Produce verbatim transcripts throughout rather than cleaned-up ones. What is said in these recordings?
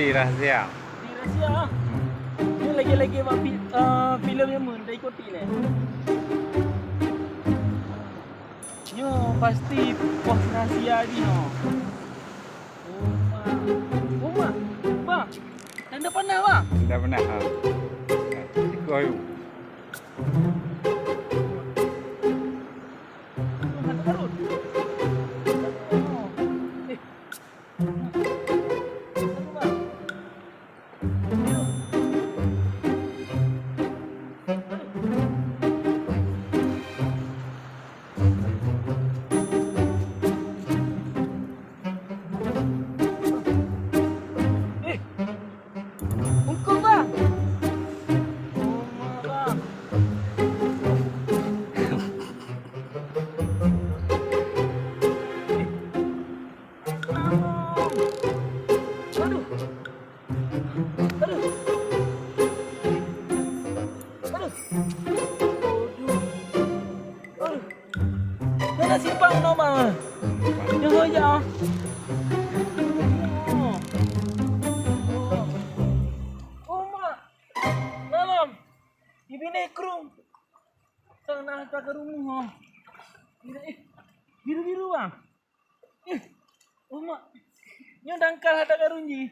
Rahsia. Di rahsia, ah. Nyoe lagi-lagi bak fi-, eh, filem nyang mun, dah ikuti lé. Nyoe pasti pos rahsia jih nyoe. Oh, ma. Oh, ma. Bang, tanda panah, Bang. Tanda panah, ha. Tikoh yuk. Bungkôh, Bang. Oh, ma, Bang. Aduh. Aduh. Aduh. Aduh. Aduh. Mana simpang nama? Nyoe ya. Oh. Oh, mak. Malam. Di binéh krueng. Sana harta karun nyoe. Biru-biru, Bang. Ih, umak. Nyoe dangkal harta karun jih.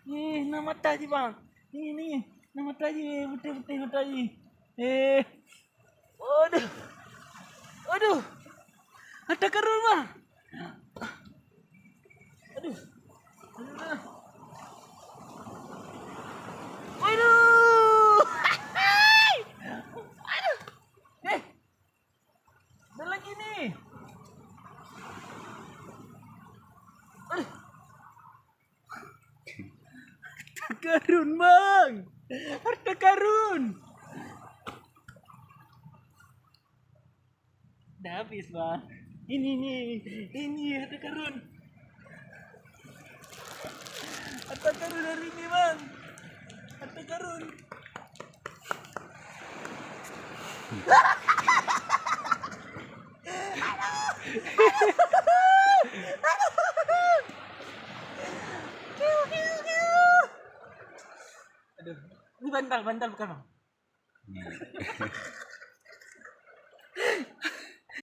Ih, na mata jih, Bang. Ni, ni. Na mata jih, beutôi-beutôi mata jih. Eh. Aduh. Aduh. Harta karun, Bang. Aduh. Aduh. Aduh. Aduh. Eh. Ada lagi ni. Aduh. Harta karun, Bang. Harta karun. Dah habis, Bang. Ini, ini, ini harta karun. Harta karun hari ini, Bang. Harta karun. Aduh, ini bantal, bantal bukan, Bang?